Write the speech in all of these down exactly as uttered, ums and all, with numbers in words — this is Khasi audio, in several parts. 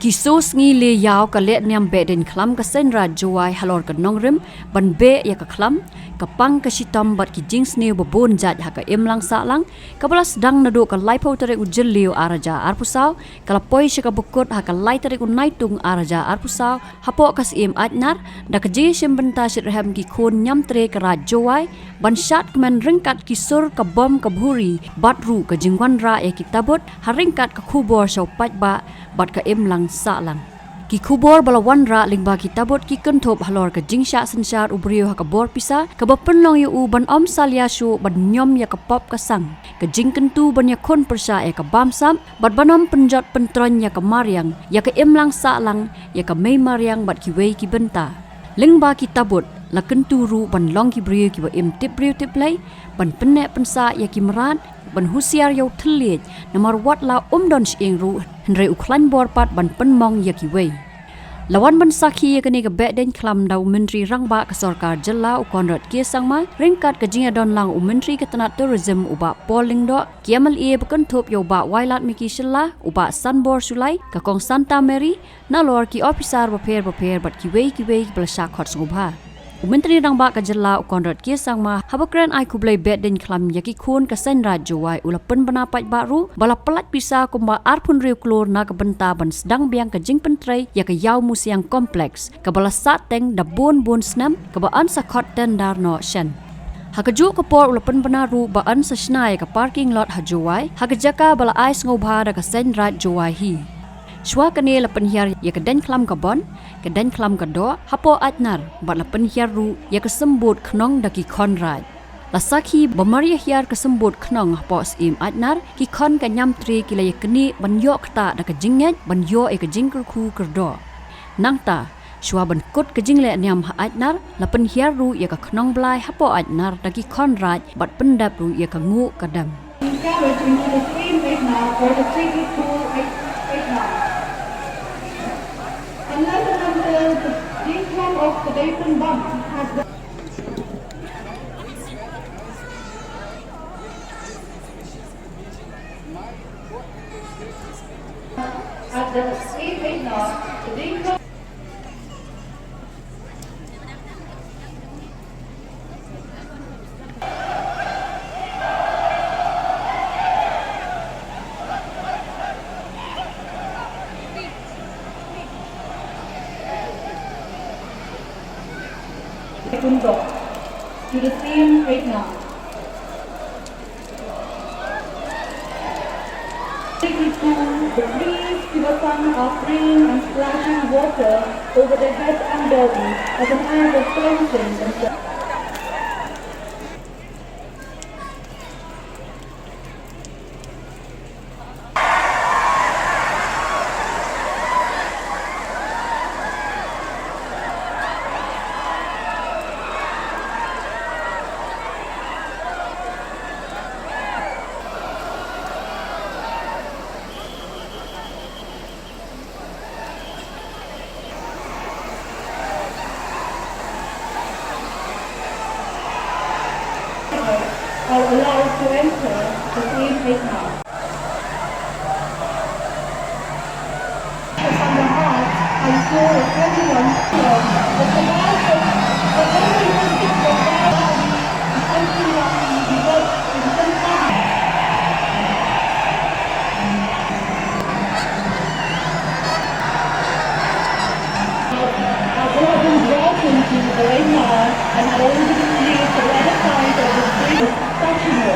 Ki soo sngi le ïaw ka leh niam Behdeiñkhlam ka Seiñraij Jowai halor ka nongrim ban beh ïa ka khlam, ka pang ka shitom bad ki jingsniew babun jait ha ka imlang sahlang, kaba la sdang naduh ka laiphew tarik u Jylliew ar hajar arphew saw, ka la poi sha kaba kut ha ka lai tarik u Naitung ar hajar arphew saw, hapoh ka Syiem Aitnar, da ka jingshim bynta shitrhem ki khun niamtre ka Raij Jowai, ban shad kmen ryngkat ki sur ka bom ka bhuri, bad ruh ka jingwanrah ïa ki tabut, ha ryngkat ka khubor sha u paidbah, bad ka imlang sahlang. Ki khubor ba la wanrah lyngba ki tabut ki kynthup halor ka jingshah synshar u briew ha ka bor pisa, kaba pynlong ïa u ban ym salia shuh ban niam ïa ka pop ka sang. Ka jingkyntu ban ïakhun pyrshah ïa ka bamsap, bad ban ym pynjot pyntroiñ ïa ka mariang, ïa ka imlang sahlang, ïa ka mei mariang bad kiwei ki bynta. Lyngba ki tabut, la kyntu ruh ban long ki briew kiba im tip briew tip Blei, ban pynneh pynsah ïa ki mrad, ban husiar ïa u thylliej, namar wat la um don shyieng ruh, hynrei u khlaiñ bor pat ban pynmong ïa kiwei. La wan ban sakhi ïa kane ka Behdeiñkhlam da u Myntri Rangbah ka Sorkar Jylla u Conrad K Sangma, ryngkat ka jingïadon lang u Myntri ka tnat Tourism u Bah Paul Lyngdoh, ki M L A ba kynthup ïa u Bah Wailadmiki Shylla, u Bah Sanbor Shullai, ka Kong Santa Mary, nalor ki ophisar bapher bapher bad kiwei kiwei kiba la shah khot sngewbha. U Myntri Rangbah ka Jylla u Conrad K Sangma, haba kren ai khublei Behdeiñkhlam ïa ki khun ka Seiñraij Jowai, u la pynbna paidbah ruh, ba la pyllait pisa kumba arphew hynriew klur na ka bynta ban sdang biang ka jingpyntrei ïa ka Ïawmusiang Complex, kaba la sahteng da bun bun snem, kaba yn sa khot tender noh shen. Ha kajuh ka por u la pynbna ruh ba yn sa shna ïa ka parking lot ha Jowai, ha ka jaka ba la ai sngewbha da ka Seiñraij Jowai hi. Shuwa kane la pynhiar ïa ka Deiñkhlam ka Bon, ka Deiñkhlam ka Doh, hapoh Aitnar, bad la pynhiar ruh ïa ka Symbud Khnong da ki khon raij. La sakhi ba mar ïa hiar ka Symbud Khnong hapoh Syiem Aitnar, ki khon ka niamtre ki la ïa knieh ban ïoh ktah da ka jingngeit, ban ïoh ïa ka jingkyrkhu kyrdoh. Nangta, shuwa ban kut ka jingleh niam ha Aitnar, la pynhiar ruh ïa ka Khnong Blai hapoh Aitnar da ki khon raij, bad pyndep ruh ïa ka nguh ka dem. Carriage into the Syiem Aitnar or the Sacred Pool Ait-, Aitnar. Unless and until the Deiñkhlam of the Deiphynbam has been at the Syiem Aitnar, the Deiñkhlam Kundok to the Syiem Aitnar. Sacred pool, the priests, Kibasang, are praying and splashing water over their head and body as an act of cleansing themselves. Are allowed to enter the Syiem Aitnar. From the heart and soul of everyone here, the survivors of every district of Rajasthan and everyone we work in Punjab. Our brothers and sisters in the Rengma and are already placed at the other side of the big statue.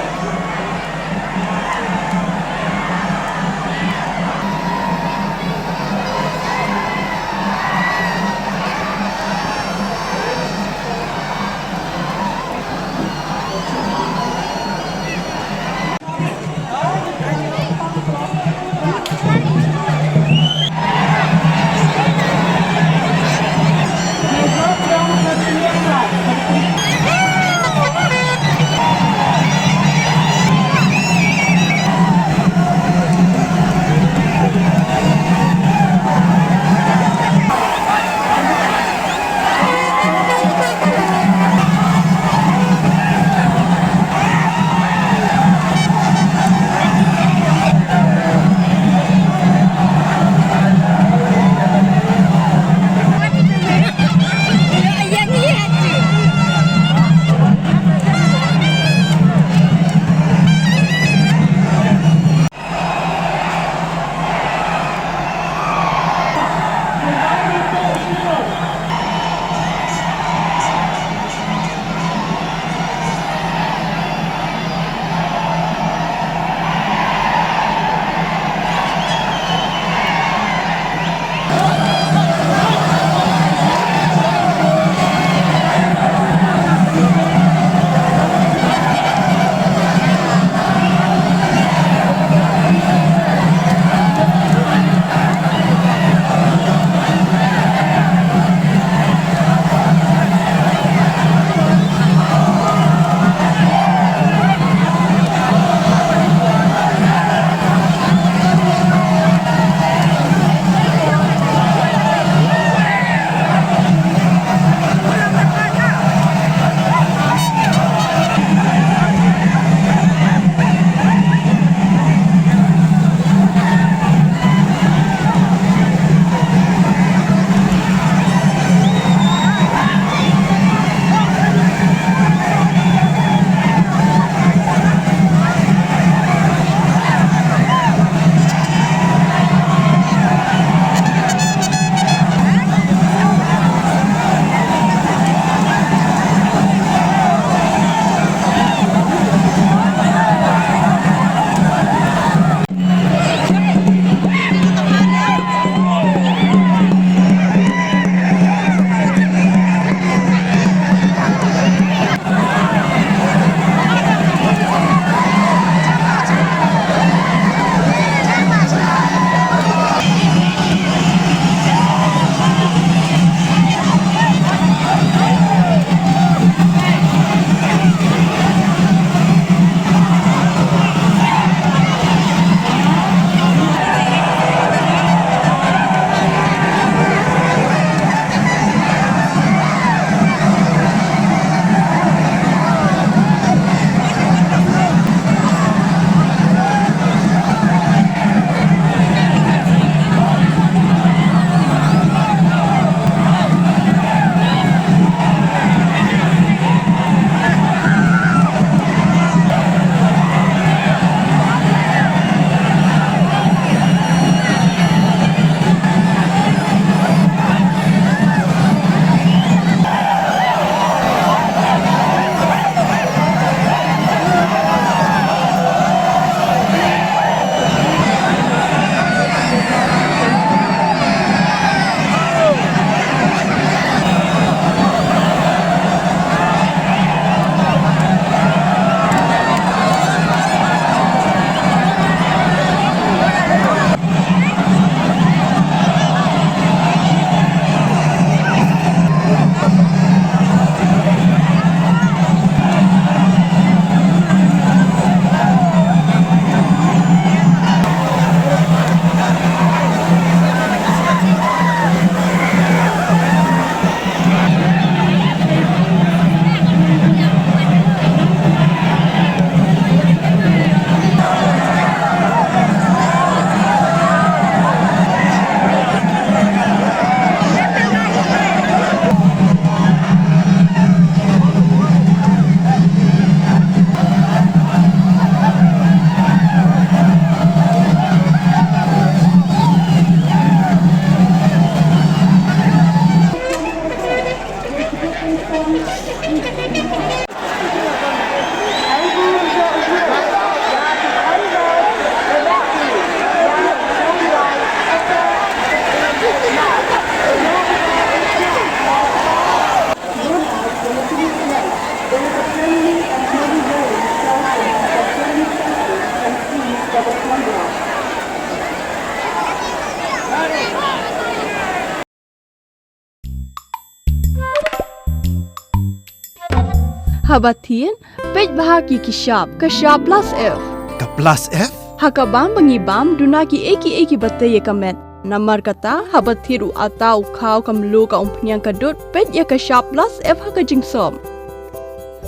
Haba thied, peit bha ki ki shap, ka shap plus F. Ka plus F? Ha ka bam ba ngi bam, duna ki ei ki ei ki ba tei ïa ka met. Namar kata, haba thied u atta u khaw ka mluh ka umphniang ka dud, peit ïa ka shap plus F ha ka jingsop.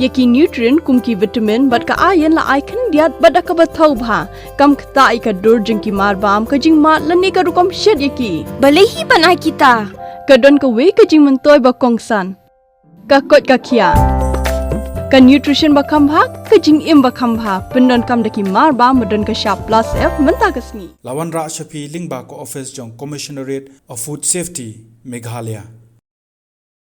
Ïa ki nutrient kum ki vitamin bad ka iron la ai khyndiat bad da kaba thaw bha. Kam ktah ïa ka dur jong ki mar bam, ka jingmad lane ka rukom shet ïa ki. Balei hi ban ai kita? Ka don kawei ka jingmyntoi ba kongsan. Ka koit ka khiah. Ka nutrition ba kham bha, ka jingim ba kham bha. Pyndonkam da ki mar bam ba don ka shap plus F mynta ka sngi. La wanrah sha phi lyngba ka office jong Commissionerate of Food Safety, Meghalaya.